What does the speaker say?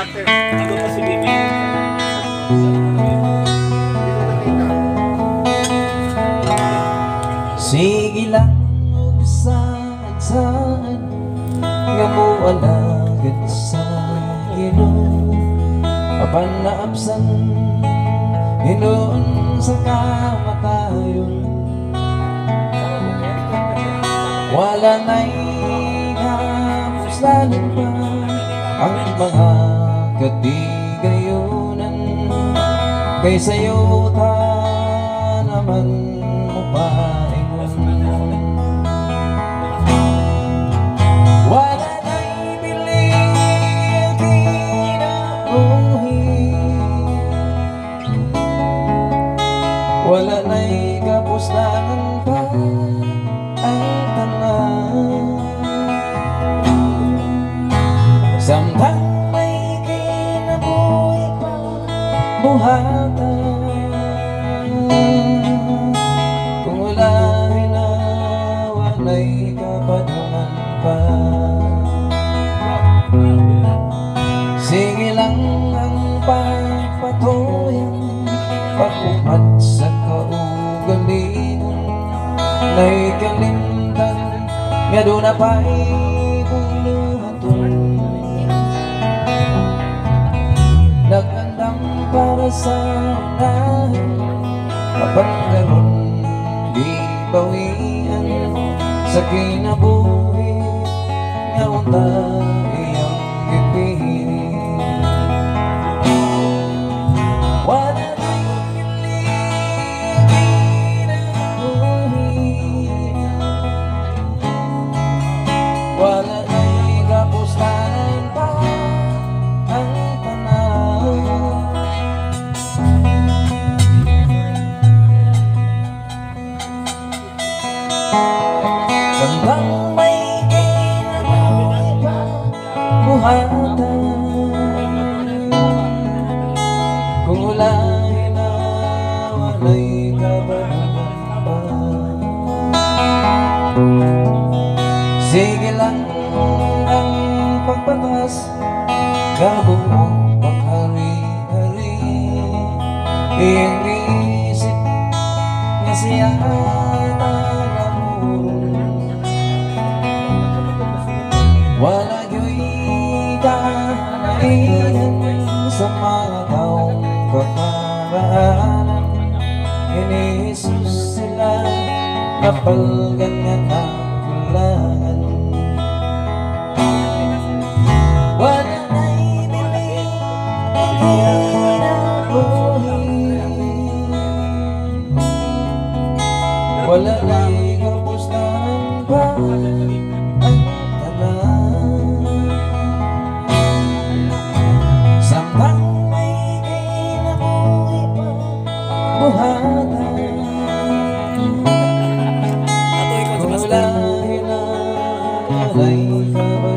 Ano pa si Bibi? Sige lang og saan nga moalagad sa Ginoo, apan naabsan hinuon sa kamatayon. Wala na'y kapuslanan pa ang mga katigayunan, kay sayo ta naman mo paingon. Wala na'y bili kinabuhi, wala na'y kapuslanan pa ang tanan. Samtang may kinabuhi pa, buhatan. Kung wala hinawa, wala'y kapadungan pa. Sige lang ang pagpatuyan, pag-upad sa kaugalingon, na'y kalimtan nga doon na pa'y buluhaton. Nagandam para sa unahan, apan karon di bawian sa kinabuhi nga unta iyang gipili. Wala na'y bili kinabuhi, wala na'y kapuslanan pa ang tanan. Samtang may kinabuhi pa, buhatan. Kung wala na, wala'y kabaluan pa. Sige lang ang pagpatas, gabuong paghari-hari, iyang isip nga siya talamuron. Wala gyo'y kalainan sa mga taong kakaraanan, ini Jesus sila napalgan nga nakulangan. Wala na'y bili kinabuhi, wala na'y kapuslanan pa